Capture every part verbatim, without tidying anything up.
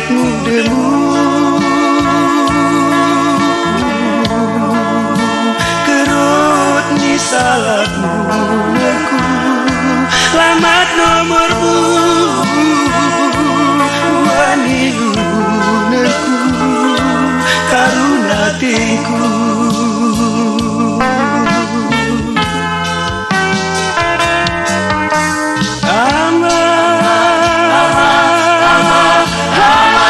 Mudemu, kerot ni salat munekku, lamat nomormu, wani lunekku, karun atengku. Ama, ama, ama, ama.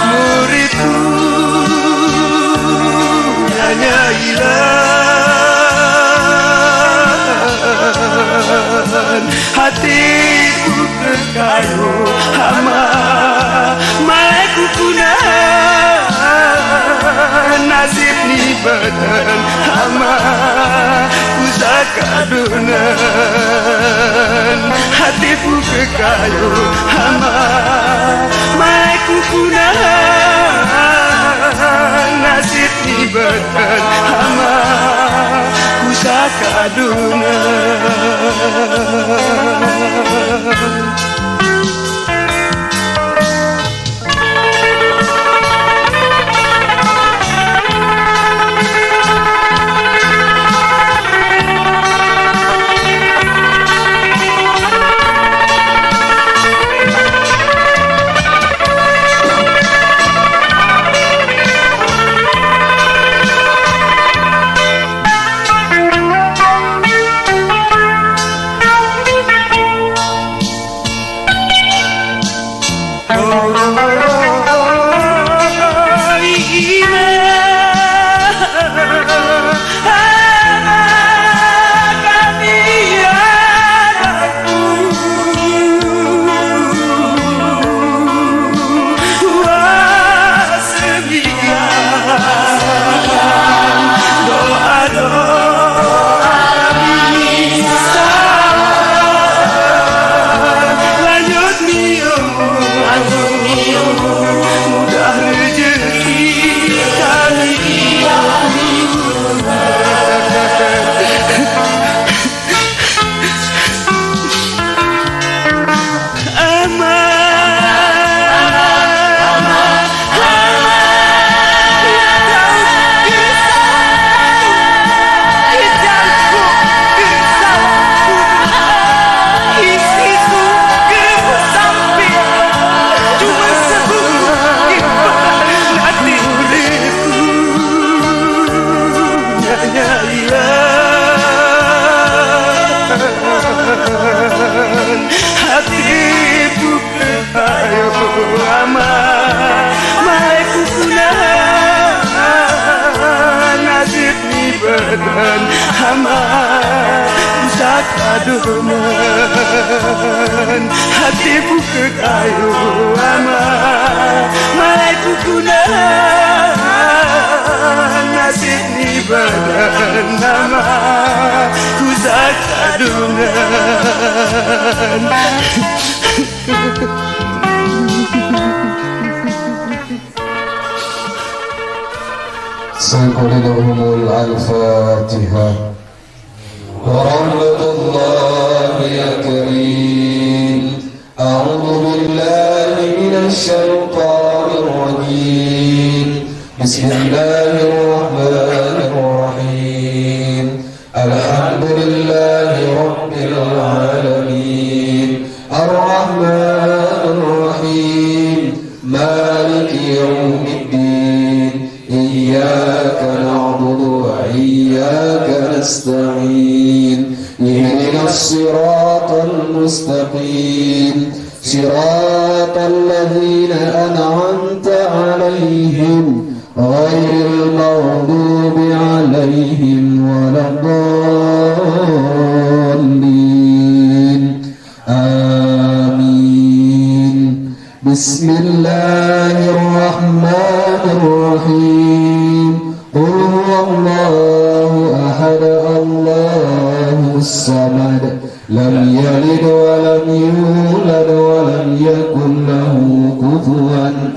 Muridku, nyanya ilan, hatiku kekayo ama, malay kukunan, nasib ni badan ama, kusa kadunan, hatiku kekayo ama, malay kukunan, nasib ni badan ama, kusa kadunan. Hatiku kekayo ama, malay kukunan, nasib ni badan ama, kusa kadunan. Hatiku kekayo ama, malay kukunan, nasib ni badan ama, kusa kadunan. Sangkuli lahumul Al-Fatihah. ورحمة الله يا كريم. أعوذ بالله من الشيطان الرجيم. بسم الله الرحمن الرحيم. الحمد لله رب العالمين. الرحمن الرحيم. مالك يوم الدين. إياك نعبد وإياك نستعين. اهدنا الصراط المستقيم. صراط الذين أنعمت عليهم غير المغضوب عليهم ولا الضالين. آمين. بسم الله الرحمن الرحيم. قل هو الله أحد، الله الصمد، لم يلد ولم يولد ولم يكن له كفوا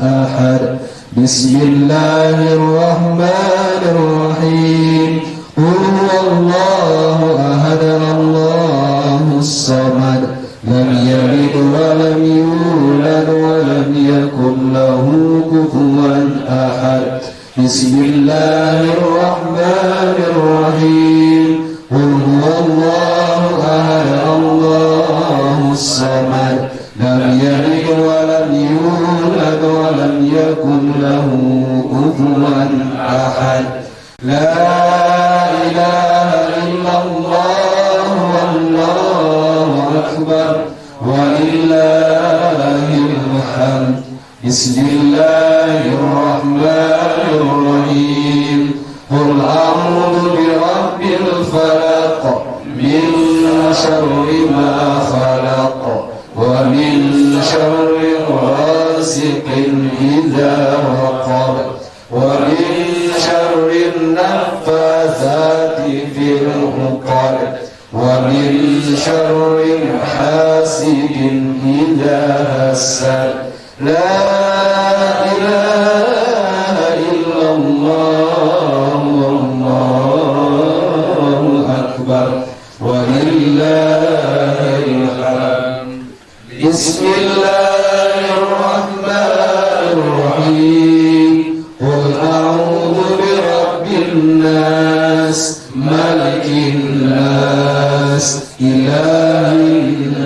أحد. بسم الله الرحمن الرحيم. قل هو الله أحد، الله الصمد، لم يلد ولم يولد ولم يكن له كفوا أحد. بسم الله الرحمن الرحيم. قل هو الله أحد، الله الصمد، لم يلد ولم يولد ولم يكن له كفوا أحد. لا إله إلا الله والله أكبر ولله الحمد. بسم الله الرحمن الرحيم. قل أعوذ برب الفلق، من شر ما خلق، ومن شر غاسق إذا وقب، ومن شر النفاثات في العقد، ومن شر حاسد إذا حسد. لا إله إلا الله والله أكبر ولله الحمد. بسم الله الرحمن الرحيم. قل أعوذ برب الناس، ملك الناس، إله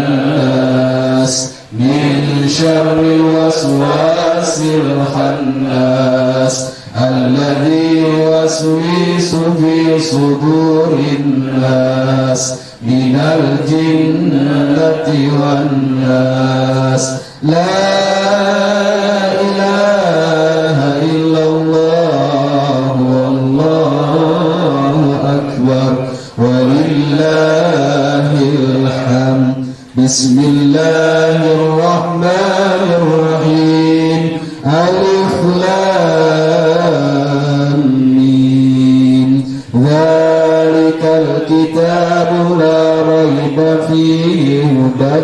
الناس، من شر الوسواس الخناس، الذي يوسوس في صدور الناس، من الجنة والناس. لا إله إلا الله والله أكبر ولله الحمد. بسم الله الرحمن الرحيم. ألف لام ميم. ذلك الكتاب لا ريب فيه هدى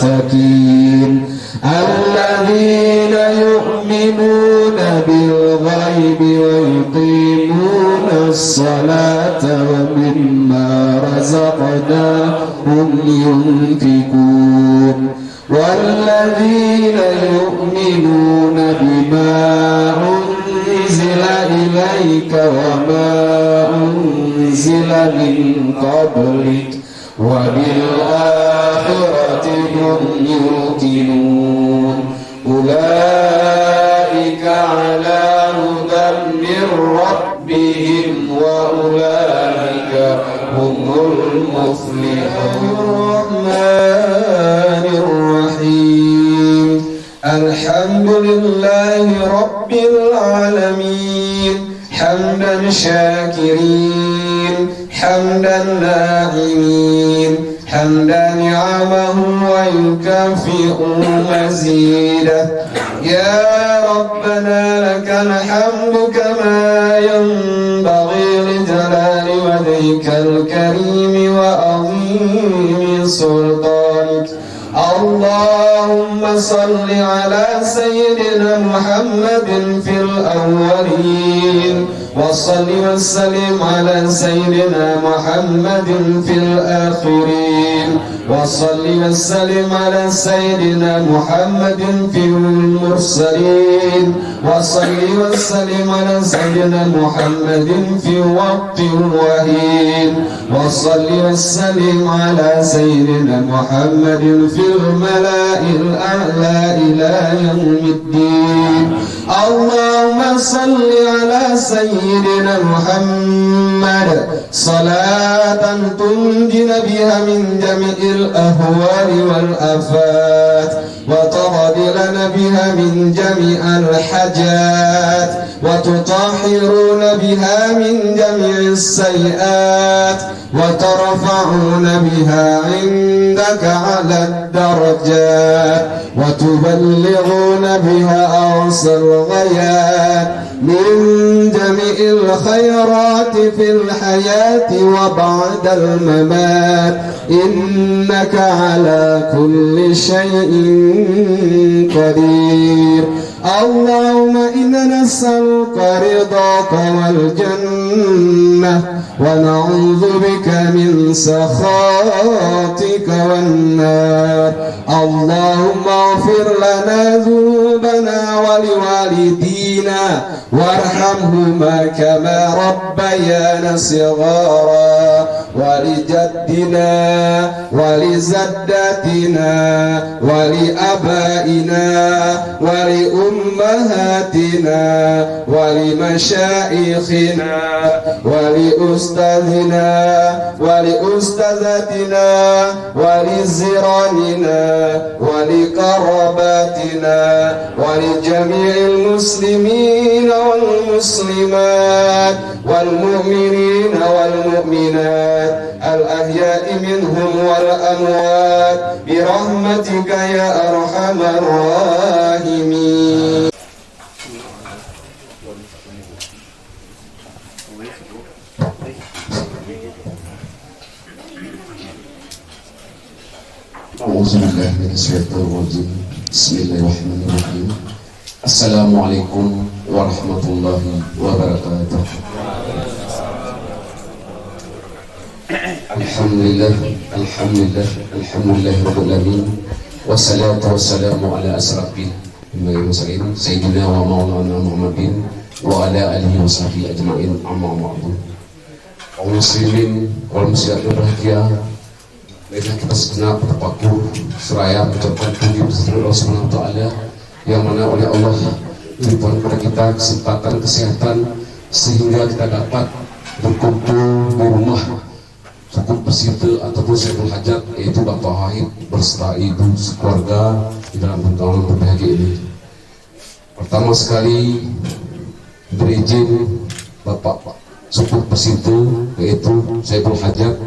للمتقين. الذين يؤمنون بالغيب ويقيمون الصلاة ومما رزقناهم ينفقون. والذين يؤمنون بما أنزل إليك وما أنزل من قبلك وبالآخرة هم يوقنون. أولئك على هدى من ربهم وأولئك هم المفلحون. الرحمن الرحيم. الحمد لله رب العالمين. حمدا شاكرين، حمدا ناعمين، حمدا يعمه ويكافئ مزيده. يا ربنا لك الحمد كما ينبغي لجلال وجهك الكريم وعظيم سلطانك. اللهم صل على سيدنا محمد في الأولين، وصل وسلم على سيدنا محمد في الآخرين، وصل وسلم على سيدنا محمد في المرسلين، وصل وسلم على سيدنا محمد في وقت وحين، وصل وسلم على سيدنا محمد في الملأ الأعلى إلى يوم الدين. اللهم صل على سيدنا محمد صلاة تنجينا بها من جميع الأهوال والآفات، وتقضي لنا بها من جميع الحاجات، وتطهرنا بها من جميع السيئات، وترفعنا بها عندك أعلى الدرجات، وتبلغنا بها أقصى الغايات، من جميع الخيرات في الحياة وبعد الممات، إنك على كل شيء قدير. اللهم إنا نسألك رضاك والجنة، ونعوذ بك من سخطك والنار. اللهم اغفر لنا ذنوبنا ولوالدينا وارحمهما كما ربيانا صغارا، ولجدنا ولجداتنا ولآبائنا ولأمهاتنا ولمشايخنا ولأستاذنا ولأستاذاتنا ولجيراننا ولقراباتنا ولجميع المسلمين والمسلمات والمؤمنين والمؤمنات الأحياء منهم والأموات برحمتك يا أرحم الراحمين. أعوذ بالله من الشيطان الرجيم. بسم الله الرحمن الرحيم. السلام عليكم ورحمة الله وبركاته. الحمد لله، الحمد لله، الحمد لله رب العالمين. والصلاة والسلام على أشرف الأنبياء والمرسلين سيدنا ومولانا محمد وعلى آله وصحبه أجمعين. أما بعد. Kaum muslimin wal muslimat yang berbahagia, marilah kita segenap terpaku seraya mengucapkan puji bersyukur Allah Subhanahu wa Ta'ala, yang mana oleh Allah diberikan kepada kita kesempatan kesehatan sehingga kita dapat berkumpul di rumah Suku Pesita ataupun Saibul Hajat, yaitu Bapak Wahid beserta Ibu sekeluarga di dalam pertemuan berbahagia ini. Pertama sekali, berizin Bapak Suku Pesita, yaitu Saibul Hajat,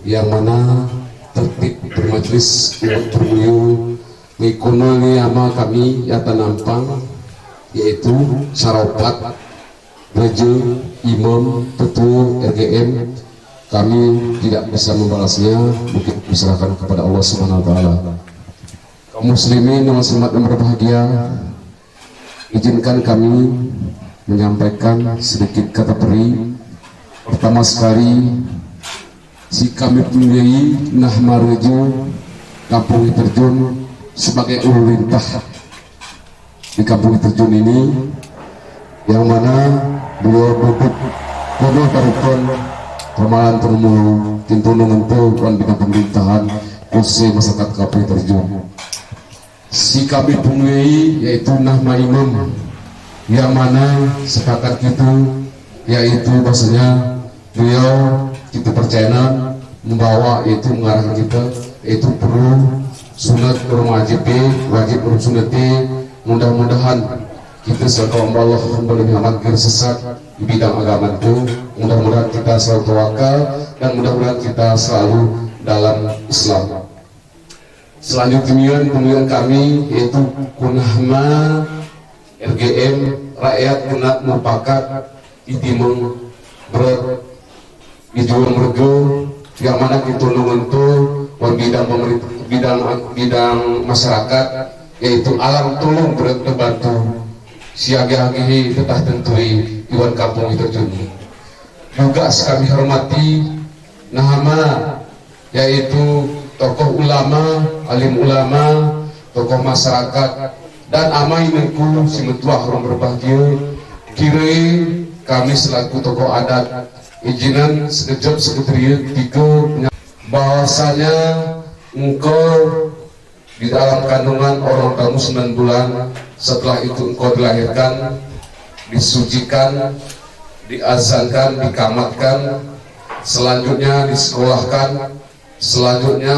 yang mana tertib bermajlis untuk bermuyu mengikuni ama kami yang tanampang, yaitu Saropat, Raja, Imam, Ketua R G M, kami tidak bisa membalasnya, mungkin diserahkan kepada Allah Subhanahu wa Ta'ala. Kaum muslimin wal muslimat yang berbahagia, izinkan kami menyampaikan sedikit kata peri. Pertama sekali, si kami punggai nah maraja Kampung Terjun sebagai ulu lintah di Kampung Terjun ini, yang mana beliau duduk kono tarukon ramalan termu kintunung untuk wan bidang pemerintahan khusus masyarakat Kampung Terjun. Si kami punggai, yaitu nah maimam, yang mana sepakat kita, yaitu bahasanya beliau, kita percaya, membawa, yaitu mengarahkan kita, yaitu perlu sunat urung wajib, wajib urung sunat. Mudah-mudahan kita selaku hamba Allah, hamba Nabi Muhammad, gir sesat di bidang agama itu. Mudah-mudahan kita selalu tawakal dan mudah-mudahan kita selalu dalam Islam. Selanjutnya, pemilihan kami yaitu kunahma R G M, rakyat kunat mupakat, itimung, berot, ijuang mergo, yang mana kintunung untuk wan bidang pemerintah, bidang, bidang masyarakat, yaitu alang tulung berot terbantu, siagi-agi tetah tenturi iwan Kampung Terjun. Juga sekami hormati, nahama yaitu tokoh ulama, alim ulama, tokoh masyarakat, dan ama inengku si metuah urung berbahagia, kira kami selaku tokoh adat, izinan sekejap sekretariat tiga penya-, bahwasanya engkau di dalam kandungan orang kamu sembilan bulan, setelah itu engkau dilahirkan, disucikan, diazankan, dikamatkan, selanjutnya disekolahkan, selanjutnya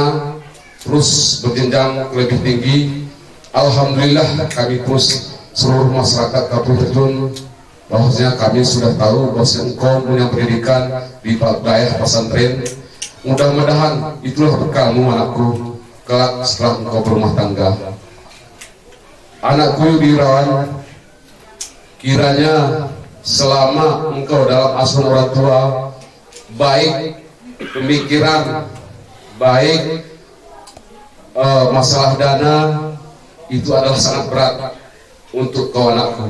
terus berjenjang ke lebih tinggi. Alhamdulillah, kami terus seluruh masyarakat Kampung Terjun bahwasanya kami sudah tahu bahwasanya engkau punya pendidikan di pa-, dayah pesantren. Mudah-mudahan itulah bekalmu, anakku, kelak setelah engkau berumah tangga. Anakku yang dirawat, Kiranya selama engkau dalam asuhan orang tua, baik pemikiran, baik, eh, masalah dana, itu adalah sangat berat untuk kau anakku.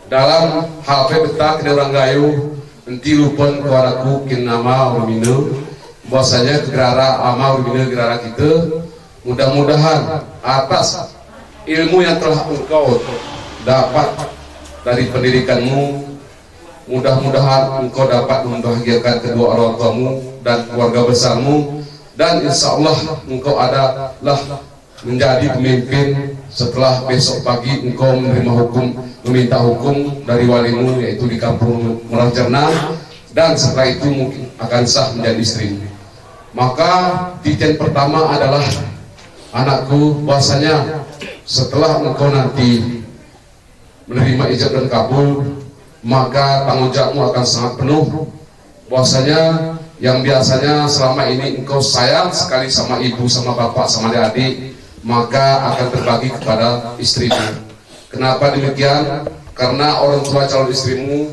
Dalam hal pe betak ne orang gayu, enti lupen kau anakku kin ama urmine, bahwasanya gerara ama urmine gerara kita, mudah-mudahan atas ilmu yang telah engkau dapat dari pendidikanmu, mudah-mudahan engkau dapat membahagiakan kedua orang tuamu dan keluarga besarmu, dan insya Allah engkau adalah menjadi pemimpin setelah besok pagi engkau menerima hukum, meminta hukum dari walimu, yaitu di Kampung Merah Cerna, dan setelah itu mungkin akan sah menjadi istrimu. Maka titian pertama adalah, anakku, bahwasanya setelah engkau nanti menerima ijab dan kabul, maka tanggung jawabmu akan sangat penuh. Bahwasanya yang biasanya selama ini engkau sayang sekali sama ibu, sama bapak, sama adik-adik, maka akan terbagi kepada istrimu. Kenapa demikian? Karena orang tua calon istrimu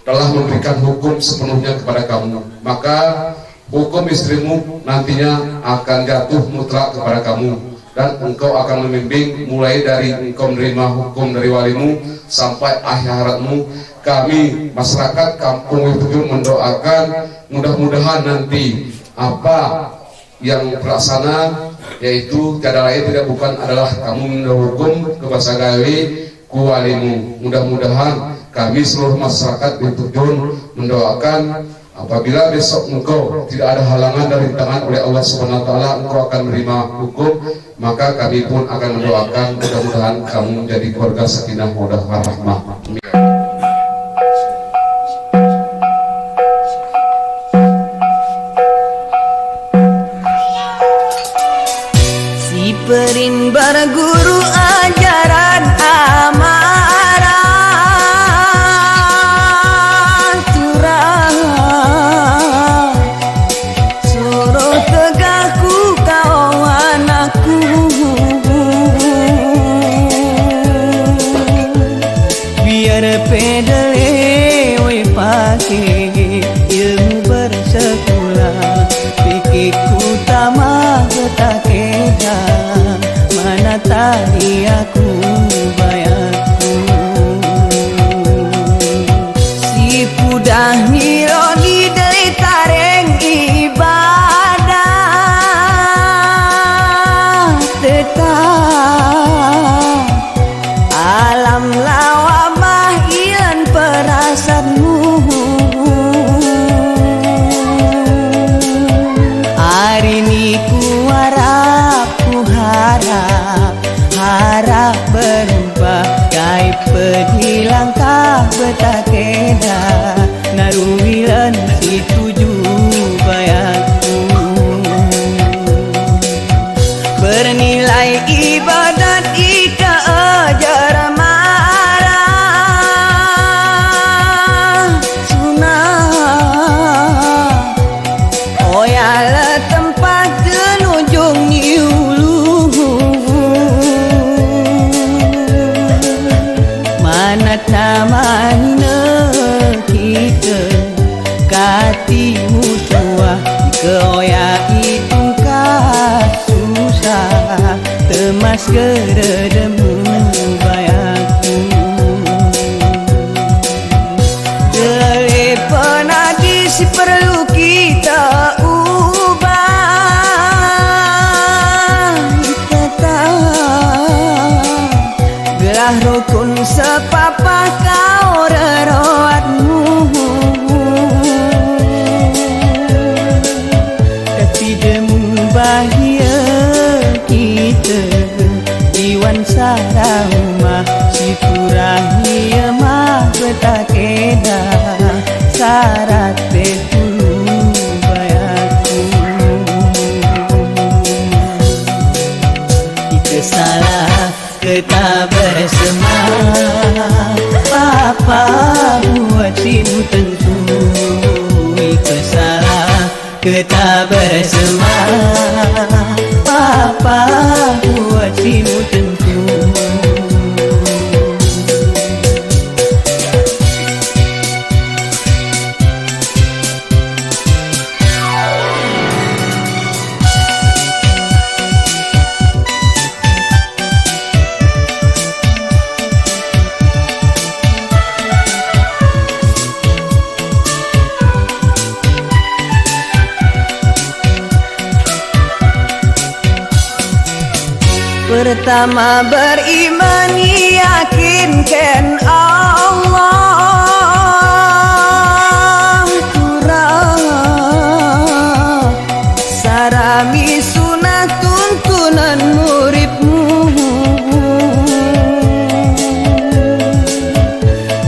telah memberikan hukum sepenuhnya kepada kamu, maka hukum istrimu nantinya akan jatuh mutlak kepada kamu, dan engkau akan membimbing mulai dari engkau menerima hukum dari walimu sampai akhir hayatmu. Kami, masyarakat Kampung Witujun, mendoakan mudah-mudahan nanti apa yang terlaksana, yaitu tiada lain, tidak bukan, adalah kamu mendapat hukum ke bahasa gawi ku walimu. Mudah-mudahan kami seluruh masyarakat Witujun mendoakan, apabila besok engkau tidak ada halangan dan rintangan oleh Allah Subhanahu wa Ta'ala, engkau akan menerima hukum, maka kami pun akan mendoakan mudah-mudahan kamu menjadi keluarga sakinah mawaddah warahmah. Amin. Si perin berguru ajaran amarah turah, suruh tegahku kau anakku. Biar pedele we pake ilmu bersekula, pikirku tamah betakeda, mana tadi aku bayarku. Si pudah nironi deli tareng ibadah tetap alam lawamah ilan perasanmu. Ari ini kuarap, kuharap, harap berubah, kay pedih langkah betakeda, narumilan si tuju bayarku. Bernilai ibadat ika ajar marah sunah. Oya le tempat tenujung ni ulu. Mana tamahina kita kati mutuah, ke oya itungka susah, temas keredemu bayarku. Dele penadi si perlu kita ubah tetap. Gelah rukun sepapah kau reroatmu. Tapi demu bahia kita iwan sara umah, si turah ia mah betakeda, sarat te tulu bayarku. Kita salah kita bersama, papa buat simu tentu. Kita salah kita bersama, papa buat simu tentu. Pertama beriman yakinkan Allah, tura sarami sunah tuntunan muripmu.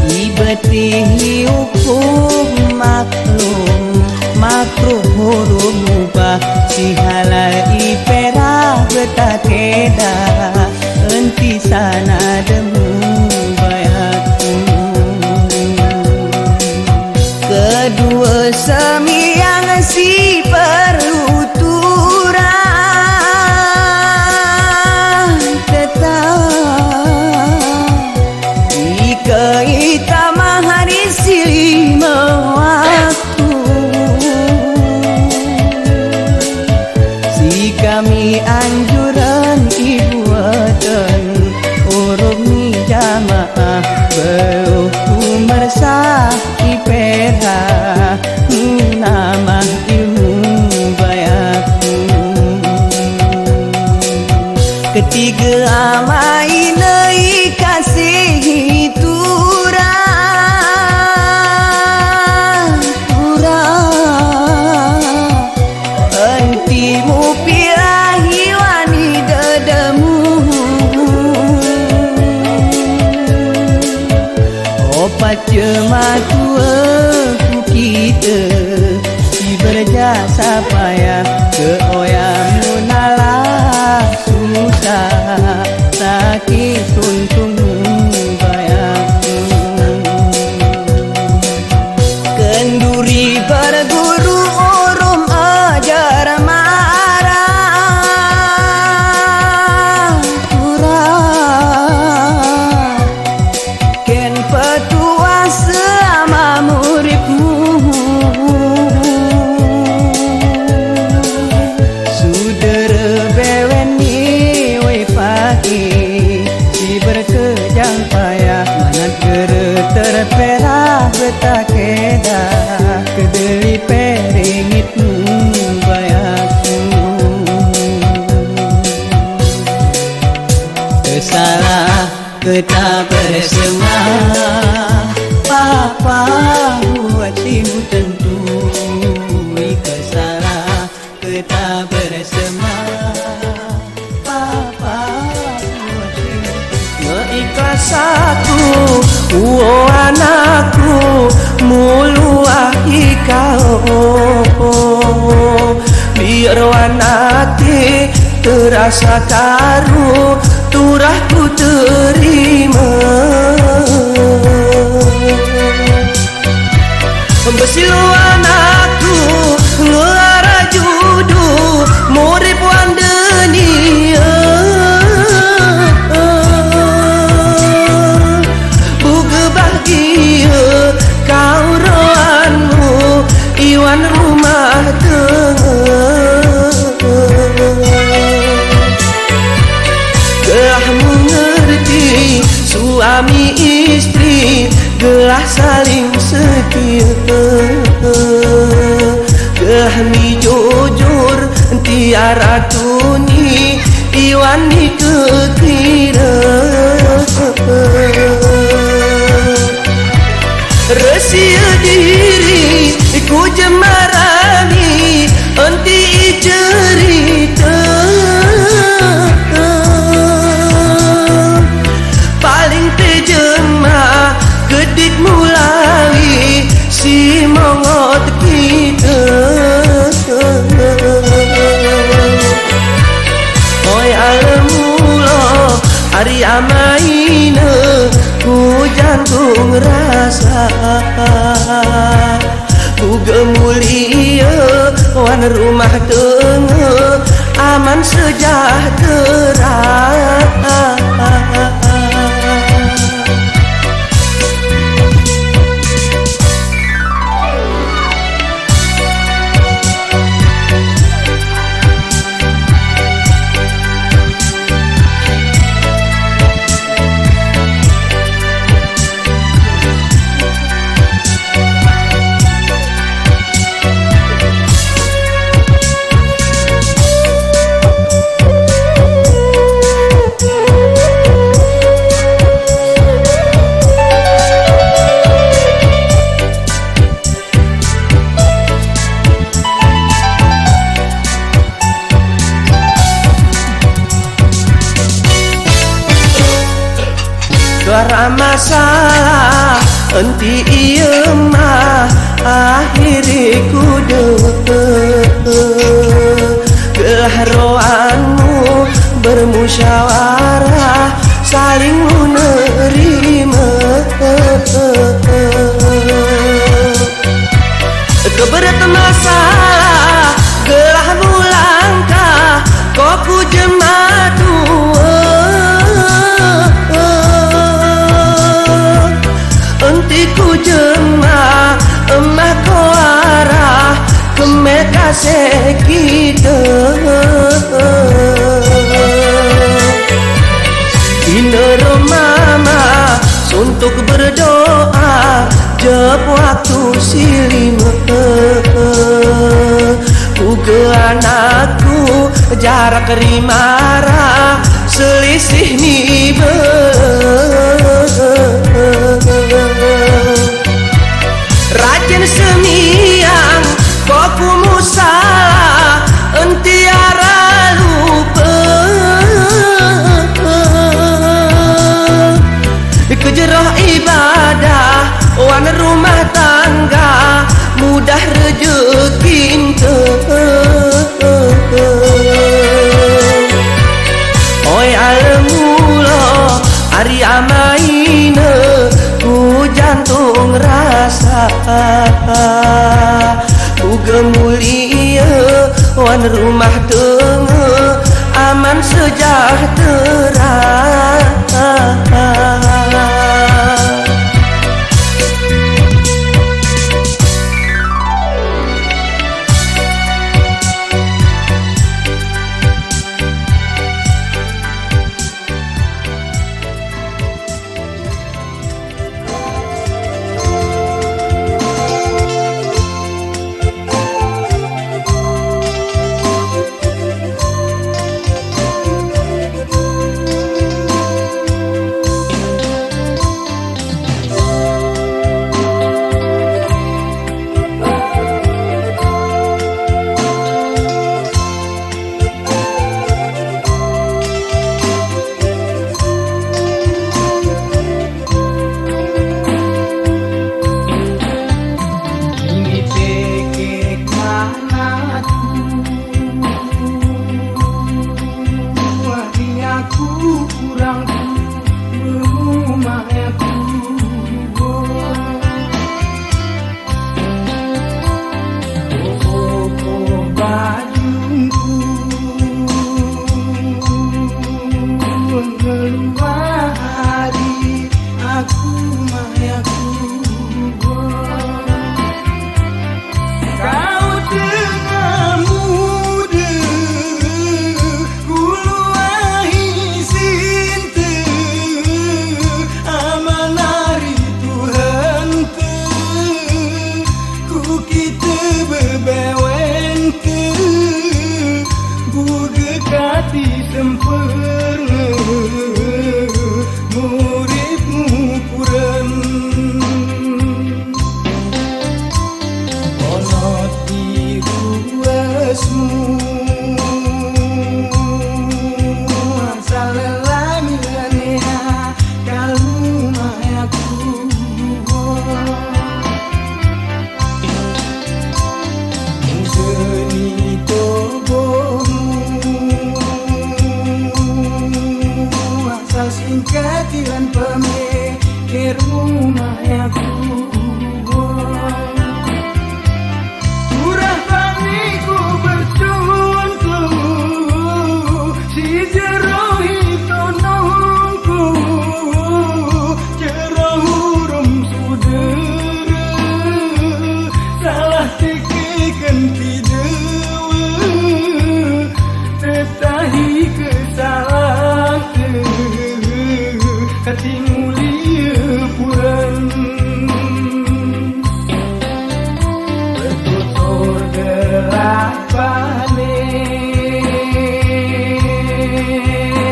Ibatihi hukum maklum, makruh hurum mubah, si halal ipera betakeda, enti sanademu bayakun. Kedua semiyang si perlu tura tetap ikita mahari si lima waktu. Si kami anjuran ibuatan urung mi jamaah, beluh kumersa ipera nunamah ilmu bayakun. Ketiga ama ina ikasihi tura, tura enti mupilahi wani dadamu. Opat jematua ku kita, si berjasa payah, ke oya munalah susah, sakit tuntung bayakun. Kenduri berguru urung ajar marah tura, ken petuah selama muripmu. Sudara bewen ni we paki, si berkejang payah, manat gere terpera betakeda, kedeli peringitmu bayakun. Kesalah keta bersema, papa buat simu tentu, kesalah keta bersema, papa buat simu tentu. Ngeiklas aku, uo anakku, muluah ikau, biar wanati terasa karu, turah ku terima. Besilu anakku ngeara judu, murip wan denia. Buge bahgia kau roanmu, iwan rumah tengah. Gelah mengerti suami istri, gelah saling setia. Gelah mi jujur tiara tuni, iwan mi kekira. Resia diri ku jemarani enti icerita. Paling tejema kedik mulawi si mongot kita. Oi alem ulo ari amaina ku jantung rasa. Buge mulia wan rumah tengah aman sejahtera. Ara masalah enti iye mah ahiri ku dee, gelah roanmu bermusyawarah saling menerima. Keberet masalah gelah mulangkah, ko ku jema tué. Enti ku jema, emah ko arah, keme kaseh kite. Ine roma mah suntuk berdoa, jep waktu silime. Ku ge anakku, jarak rimara, selisih ni be. Rajin semiang, ko ku musalah, enti ara lupa. Kejeroh ibadah, wan rumah tangga, mudah rejekinte. Oy, ale mulo ari amaine, ku jantung rasa, ku ge mulia wan rumah tengga, aman sejahtera. Kuluahi sinte, amanari Tuhante, ku kite bebewente, bugekati sempurna, murid mupuran. Onot di ruwesmu, salelami lenea kalu mayaku. Seni tobomu, sasingkatilan pame, kermu mayaku. Turah paniku bercuntu, si jerohi tonongku, jeroh urum sudere, salah tekeken tidewe, tetahi kesalah te, kati mulia puran. Bertutur gelah panen,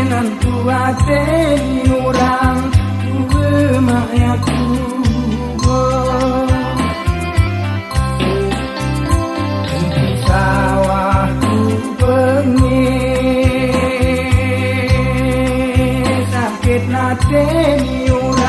antu ateni orang tua mayaku. Sawah ku benge, sakit nateni orang.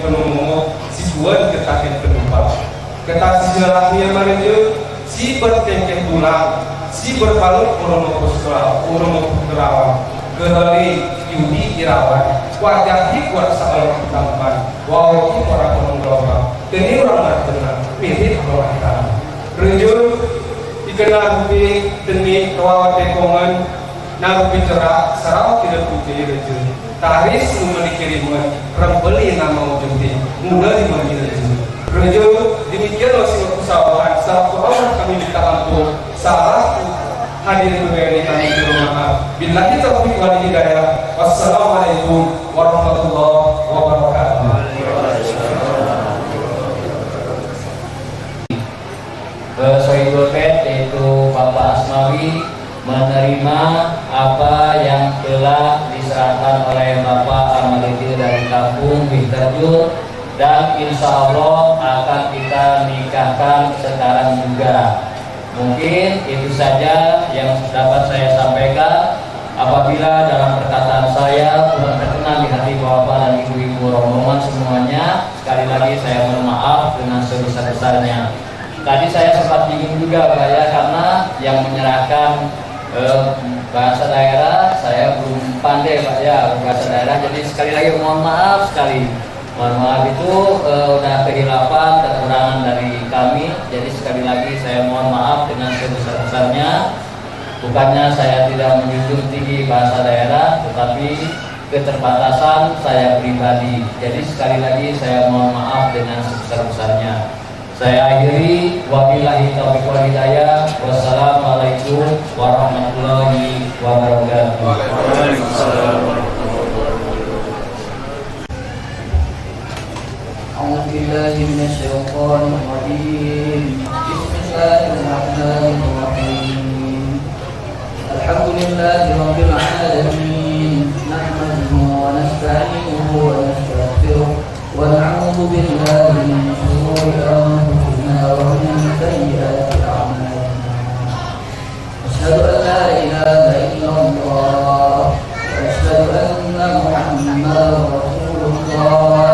Penomo, si kuwên ketaken penupa. Keta si jelahi a marejel, si bertengkeh tulang, si berbalut oromo postra, oromo putrawan. Kerali, yudi irawan, wajah di kuat saal tampan, waw di para penunggawa, teni orang martena, mirit orang tana. Rejel, ikena rupi, teni, waw tekongan, Naru picara saraw kira putih rejel. Taris memiliki rimet, rembeli nama ujung di, mula di mandi rejel. Rejel, demikianlah singkat usahawan, selaku Allah kami minta ampun, salah hadir beri kami di rumah. Billahi taufiq wal hidayah. Wassalamualaikum warahmatullahi wabarakatuh. Eh, Sohibul Faid, yaitu Bapak Asmawi, menerima apa yang telah diserahkan oleh Bapak Amaludin dari Kampung Bihterjun, dan insya Allah akan kita nikahkan sekarang juga. Mungkin itu saja yang dapat saya sampaikan. Apabila dalam perkataan saya kurang terkena di hati Bapak dan Ibu-ibu rombongan semuanya, sekali lagi saya mohon maaf dengan sebesar-besarnya. Tadi saya sempat bingung juga, Pak, ya, karena yang menyerahkan, eh, bahasa daerah, saya belum pandai, Pak, ya, bahasa daerah. Jadi, sekali lagi mohon maaf sekali. Mohon maaf itu, eh, udah kehilafan, kekurangan dari kami. Jadi, sekali lagi saya mohon maaf dengan sebesar-besarnya. Bukannya saya tidak menjunjung tinggi bahasa daerah, tetapi keterbatasan saya pribadi. Jadi, sekali lagi saya mohon maaf dengan sebesar-besarnya. Saya akhiri, wabillahi taufiq wal hidayah. Wassalamualaikum warahmatullahi wabarakatuh. أعوذ بالله من الشيطان الرجيم. بسم الله الرحمن الرحيم. الحمد لله رب العالمين. نحمده ونستعينه ونستغفره. ونعوذ بالله من شرور أنفسنا ومن سيئات أعمالنا. أشهد أن لا إله إلا الله، وأشهد أن محمدا رسول الله.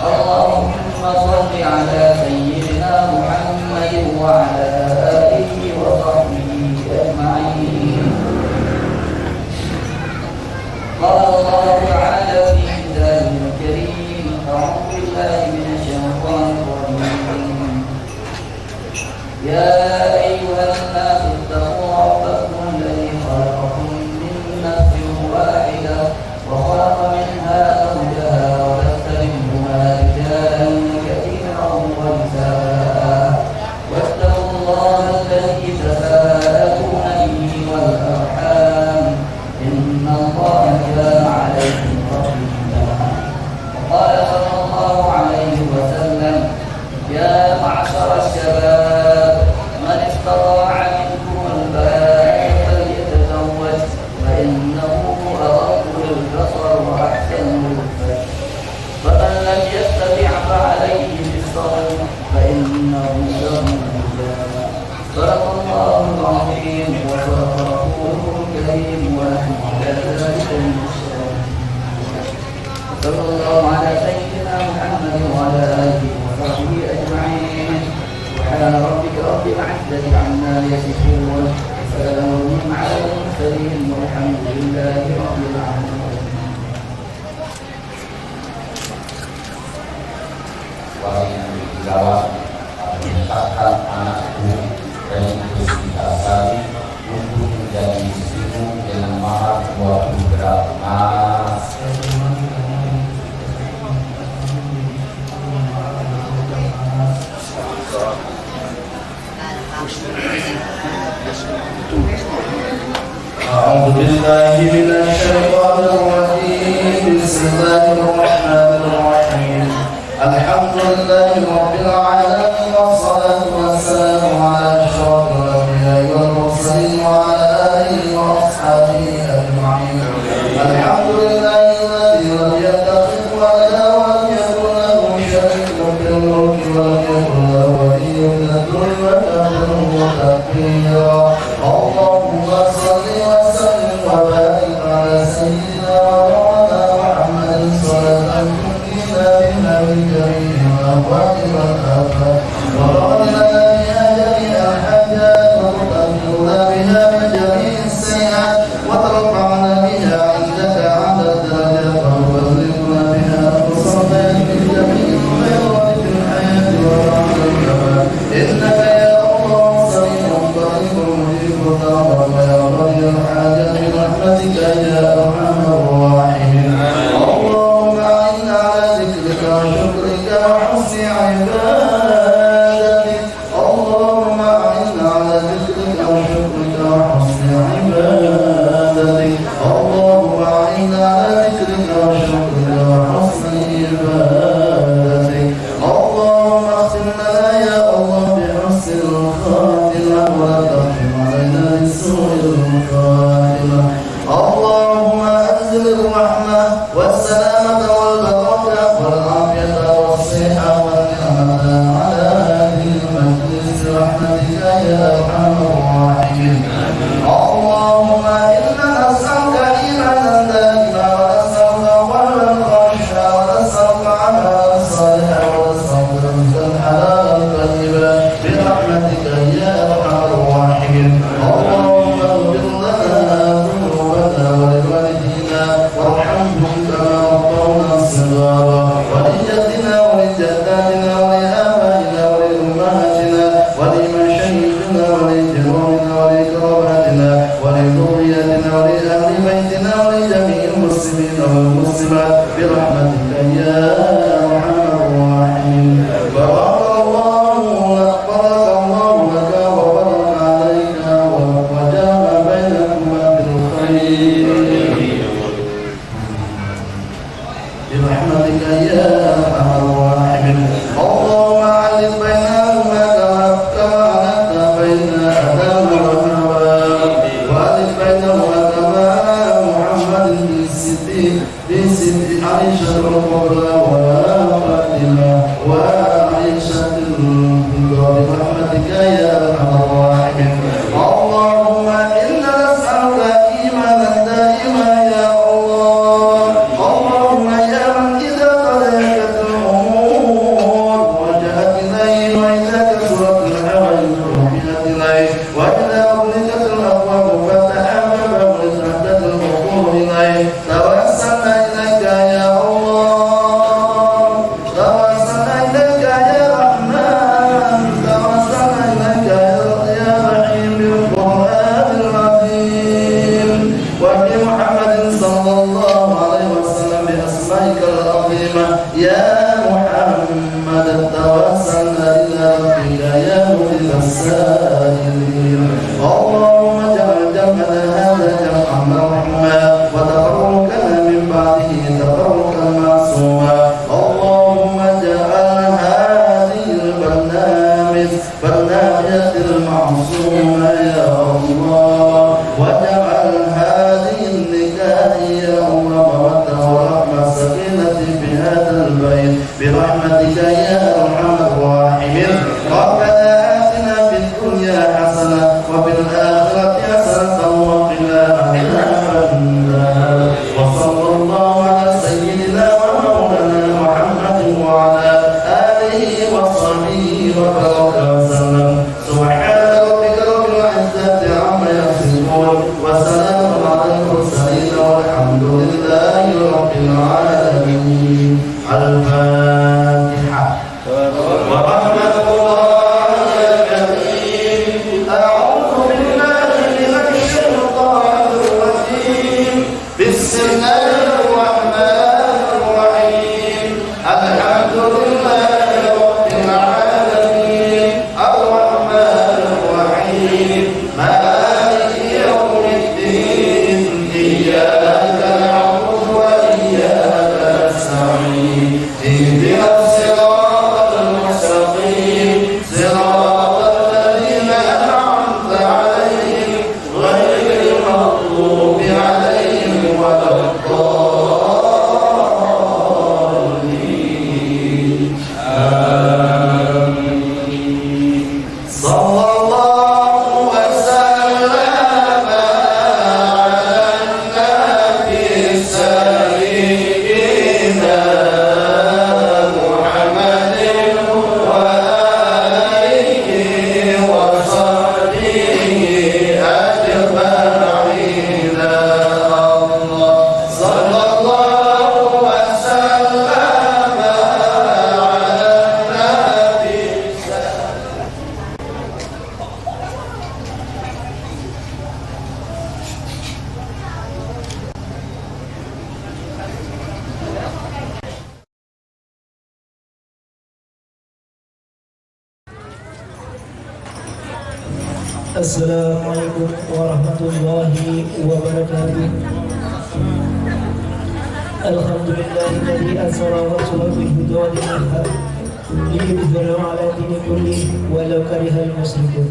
اللهم صل على سيدنا محمد وعلى آله وصحبه أجمعين. قال الله تعالى في كتابه الكريم، أعوذ بالله من الشيطان الرجيم. يا أيها الناس اتقوا ربكم الذي خلقكم من نفس واحدة وخلق منها زوجها وبث منهما رجالا كثيرا ونساء واتقوا الله الذي تساءلون به والأرحام إن الله كان عليكم رقيبا. وقال صلى الله عليه وسلم، يا معشر الشباب، من استطاع منكم الباءة فليتزوج، فإنه أغض للبصر وأحسن للفرج، فمن لم يستطع فعليه بالصوم، فإنه له وجاء. صدق الله العظيم وصدق رسوله الكريم ونحن على ذلك من الشاهدين. وصلى الله على سيدنا محمد وعلى آله وصحبه أجمعين. سبحان ربك رب العزة عما يصفون. وسلام على المرسلين والحمد لله رب العالمين. Wali yang dirawat, menikahkan anakku, Reni Puspita Sari, untuk menjadi istrimu dengan mahar dua puluh gram emas. أعوذ بالله من الشيطان الرجيم. بسم الله الرحمن الرحيم. الحمد لله رب العالمين، والصلاة والسلام على أشرف الأنبياء والمرسلين وعلى آله وأصحابه أجمعين. الحمد لله الذي لم يتخذ ولدا ولم يكن له شريك في الملك ولم يكن له ولي من الذل وكبره تكبيرا. اللهم صل وسلم وبارك على سيدنا ومولانا محمد صلاة تنجينا بها من الأموات والآفات، وتقضي لنا بها جميع الحاجات، وتكفر لنا بها من جميع السيئات، وترفعنا بها عندك أعلى الدرجات، وتبلغنا بها أقصى الغايات من جميع الخيرات في الحياة وبعد الممات. إنك يا الله سميع قريب مجيب الدعوات ويا قاضي الحاجات برحمتك يا أرحم الراحمين. اللهم أعنا على ذكرك وشكرك وحسن عبادتك. اللهم أعنا على ذكرك وشكرك وحسن عبادتك. اللهم أعنا على ذكرك وشكرك وحسن عبادتك. اللهم اختم لنا يا الله بحسن الخاتمة ولا تختم علينا بسوء الخاتمة. اللهم أنزل الرحمة والسلامة والبركة والعافية والصحة والنعمة على هذه المجلس برحمتك يا أرحم الراحمين. اللهم إنا نسألك إيمانا دائما، ونسألك قلبا خاشعا، ونسألك عملا صالحا، ونسألك رزقا حلالا طيبا برحمتك يا أرحم الراحمين. اللهم اغفر لنا ذنوبنا ولوالدينا وارحمهم كما ربونا صغارا، ولجدنا ولجداتنا ولآبائنا ولأمهاتنا ولمشايخنا ولجيراننا ولقراباتنا ولذرياتنا ولأهل بيتنا ولجميع المسلمين والمسلمات برحمتك يا أرحم الراحمين. بارك الله لك، بارك الله لك وبارك عليك و-، وجمع بينكما بالخير. برحمتك يا أرحم الراحمين. اللهم ألف بينهما كما، كما ألفت بين آدم وحواء، وألف بينهما كما محمد بالصديق، بالصديق عائشة الكبرى وفاطمة وعائشة الكبرى برحمتك يا أرحم الراحمين. اللهم إنا نسألك إيمانا دائما يا الله. اللهم يا من إذا تضايقت الأمور وجهت إليه، وإذا كثرت الحوائج رفعت إليه، وإذا أغلقت الأبواب فتحت بابه لتهتدي العقول إليه. توسلنا إليك يا الله، توسلنا إليك يا رحمن، توسلنا إليك يا، يا رحيم بالقرآن العظيم وبمحمد صلى الله عليه وسلم بأسمائك العظيمة. يا محمد توسلنا إلى ربك يا مجيب السائلين. اللهم اجعل جمعنا هذا جمعا مرحوما، وتفرقنا من بعده تفرقا معصوما. اللهم اجعل هذه البرنامج برنامجا معصوما يا الله، واجعل هذه النكاح يا الله مودة ورحمة سكينة في هذا البيت برحمتك يا أرحم الراحمين. ربنا آتنا في الدنيا حسنة وفي الآخرة حسنة وقنا عذاب النار. وصلى الله على سيدنا ومولانا محمد وعلى آله وصحبه وبارك وسلم. سبحان ربك رب العزة عما يصفون، وسلام على المرسلين، والحمد لله رب العالمين. الفاتحة. ورحمة الله الكريم. أعوذ بالله من الشيطان الرجيم. بسم الله الرحمن الرحيم. الحمد لله رب العالمين. الرحمن الرحيم. مالك يوم الدين. إياك نعبد وإياك نستعين. اهدنا الصراط المستقيم. صراط الذين أنعمت عليهم غير المغضوب عليهم ولا الضالين. آمين. صلى الله وسلم على النبي سيدنا محمد. السلام عليكم ورحمة الله وبركاته. الحمد لله الذي أرسل رسوله بالهدى ودين الحق ليظهره على الدين كله ولو كره المشركون.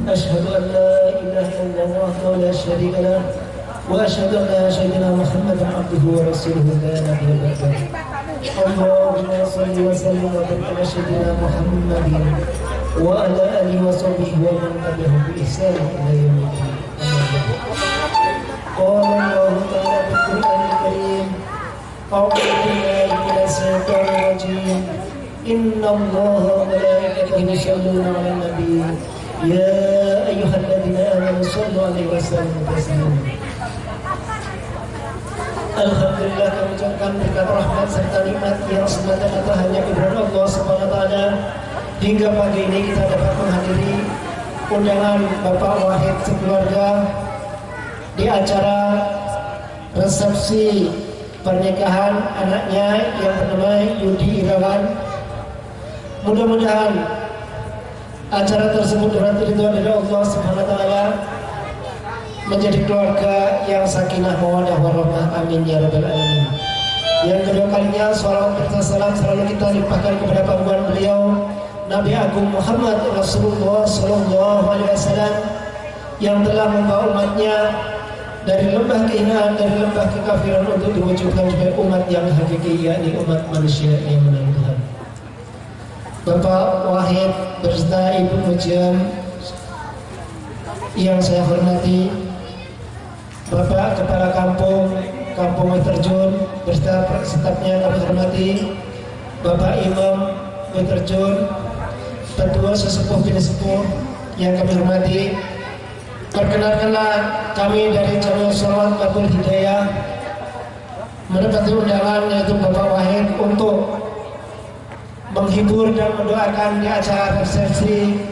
أشهد أن لا إله إلا الله وحده لا شريك له، وأشهد أن سيدنا محمدا عبده ورسوله لا نبي بعده. اللهم صل وسلم وبارك على سيدنا محمد وعلى آله وصحبه ومن تبعهم بإحسان إلى يوم الدين. أما بعد. قال الله تعالى في القرآن الكريم، أعوذ بالله من الشيطان الرجيم. إن الله وملائكته يصلون على النبي. يا أيها الذين آمنوا صلوا عليه وسلموا تسليما. Alhamdulillah, kami ucapkan berkat rahmat serta nikmat yang semata-mata hanya diberikan Allah Subhanahu wa Ta'ala. Hingga pagi ini kita dapat menghadiri undangan Bapak Wahid sekeluarga di acara resepsi pernikahan anaknya yang bernama Yudi Irawan. Mudah-mudahan acara tersebut dapat ridho dari Allah Subhanahu wa Ta'ala, menjadi keluarga yang sakinah mawaddah warahmah. Amin ya rabbal alamin. Yang kedua kalinya, salawat serta salam selalu kita limpahkan kepada panggungan beliau, Nabi Agung Muhammad Rasulullah sallallahu alaihi wasallam, yang telah membawa umatnya dari lembah kehinaan, dari lembah kekafiran untuk diwujudkan sebagai umat yang hakiki, yakni umat manusia yang mengenal Tuhan. Bapak Wahid beserta Ibu Mujem yang saya hormati, Bapak Kepala Kampung, Kampung Wetterjun, beserta stafnya kami hormati, Bapak Imam Wetterjun, petua sesepuh pinisepuh yang kami hormati, perkenalkanlah kami dari Jamiyah Salawat Babul Hidayah menepati undangan yaitu Bapak Wahid untuk menghibur dan mendoakan di acara resepsi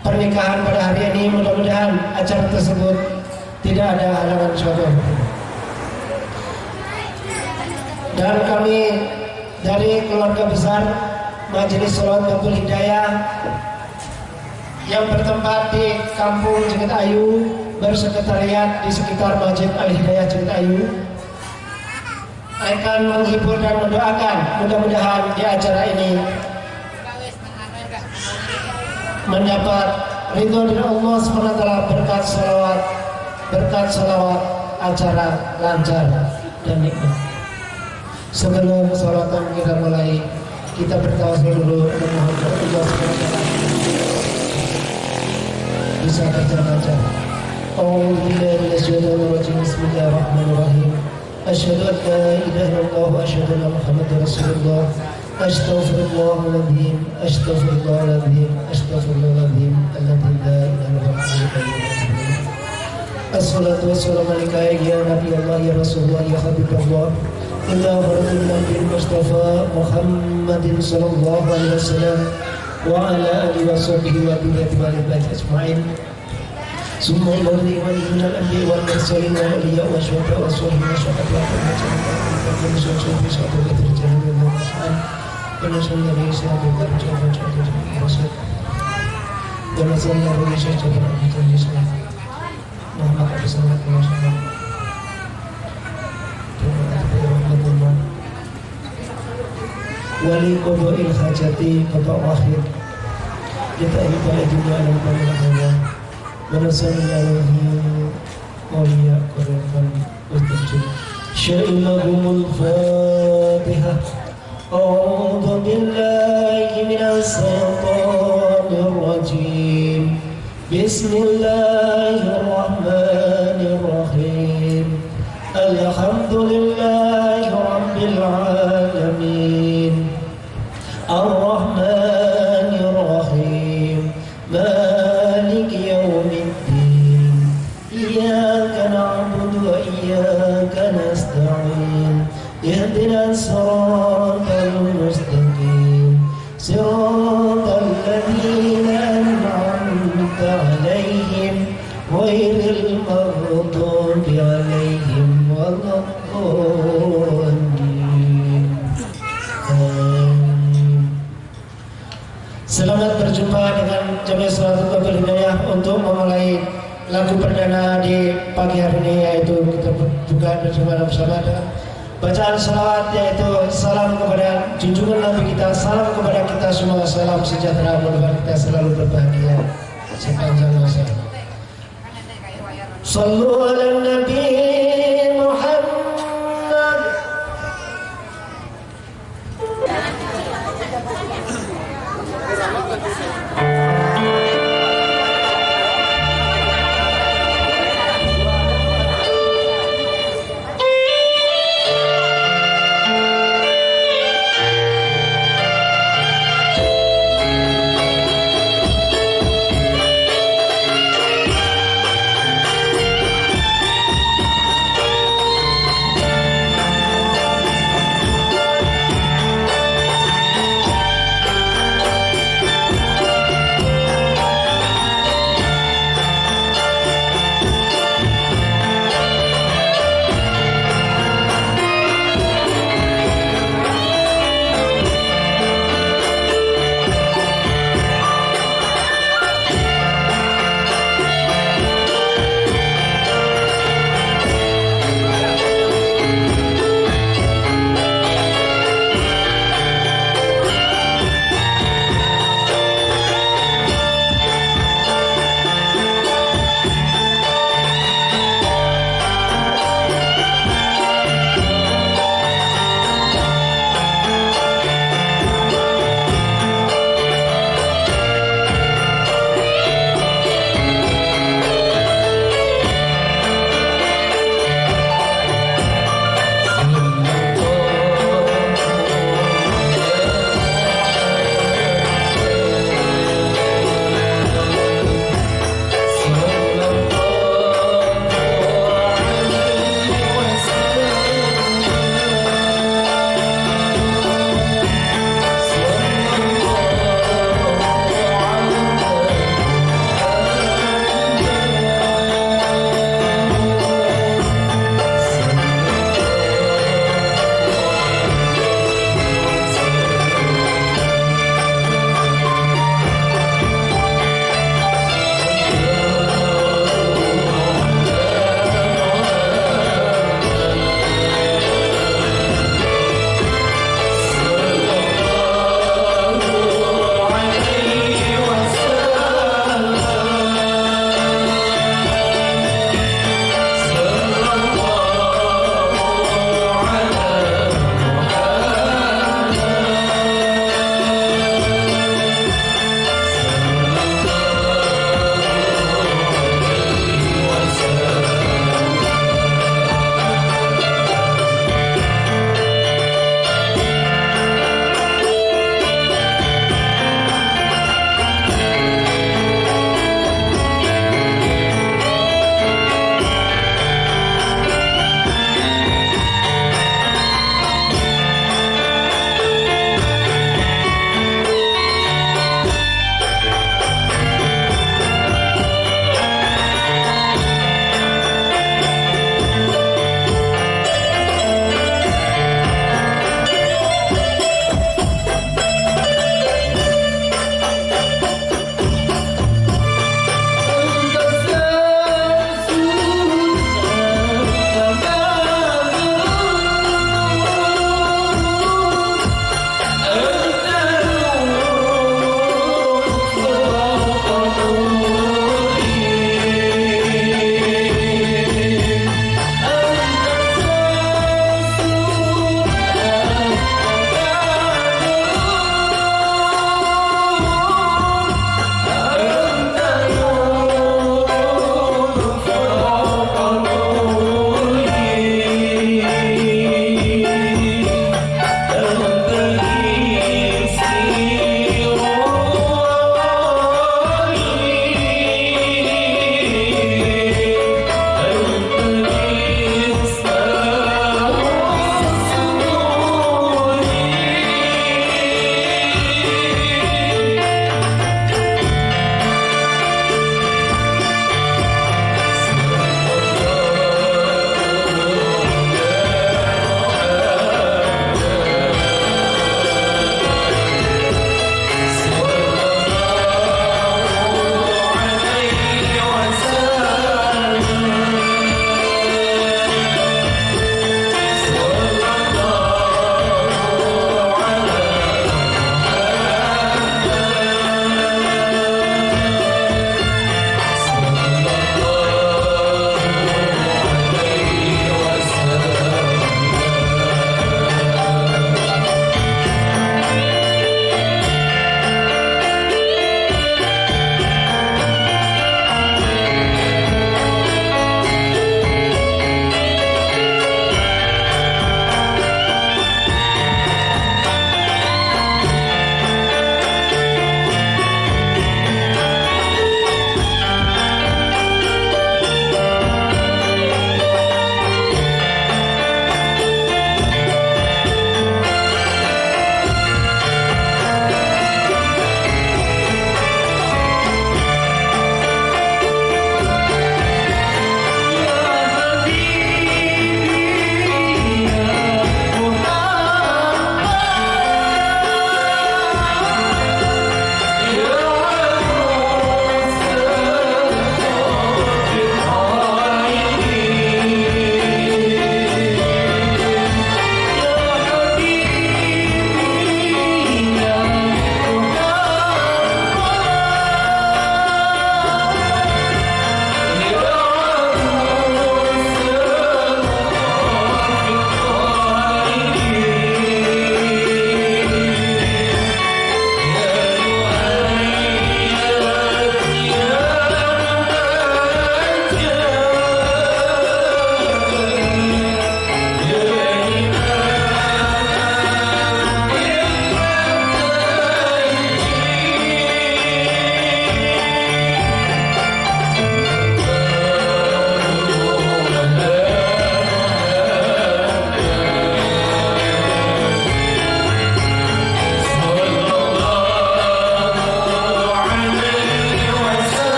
pernikahan pada hari ini. Mudah-mudahan acara tersebut tidak ada halangan suatu. Dan kami dari keluarga besar Majelis Salawat Babul Hidayah yang bertempat di Kampung Jeket Ayu, bersekretariat di sekitar Masjid Al Hidayah Jeket Ayu, akan menghibur dan mendoakan, mudah-mudahan di acara ini mendapat ridho dari Allah Subhanahu wa Ta'ala, berkat salawat, berkat salawat, acara lancar dan nikmat. Sebelum salawatan kita mulai, kita bertawassul dulu, memohon kepada Allah Subhanahu wa Ta'ala bisa berjalan lancar. أعوذ بالله من الشيطان الرجيم. بسم الله الرحمن الرحيم. أشهد أن لا إله إلا الله وأشهد أن محمدا رسول الله. أستغفر الله العظيم، أستغفر الله العظيم، أستغفر الله العظيم الذي لا إله إلا هو الحي القيوم. الصلاة والسلام عليك يا نبي الله، يا رسول الله، يا حبيب الله، إلى حضرة النبي المصطفى محمد صلى الله عليه وسلم، وعلى آله وصحبه وذريته وآل بيته أجمعين. ثم إلى الذين من الأنبياء والمرسلين والأولياء والشهداء والصالحين والشهداء والصالحات. Wali qada'il hajati, Bapak Wahid. Kita ini pada dunia alam pada Allah. Wa sallallahu alaihi wa sallam. Sya'ilahumul Fatihah. أعوذ بالله من الشيطان الرجيم. بسم الله الرحمن الرحيم. الحمد لله رب العالمين. الرحمن الرحيم. مالك يوم الدين. إياك نعبد وإياك نستعين. اهدنا الصراط المستقيم. صراط الذين أنعمت عليهم غير المغضوب عليهم ولا الضالين. آمين. Selamat berjumpa dengan Jamiah Salatul Qabul Hidayah untuk memulai lagu perdana di pagi hari ini, yaitu kita buka bersama-sama dengan bacaan salawat, yaitu salam kepada junjungan Nabi kita, salam kepada kita semua, salam sejahtera, mudah-mudahan kita selalu berbahagia sepanjang masa. Sallu ala Nabi.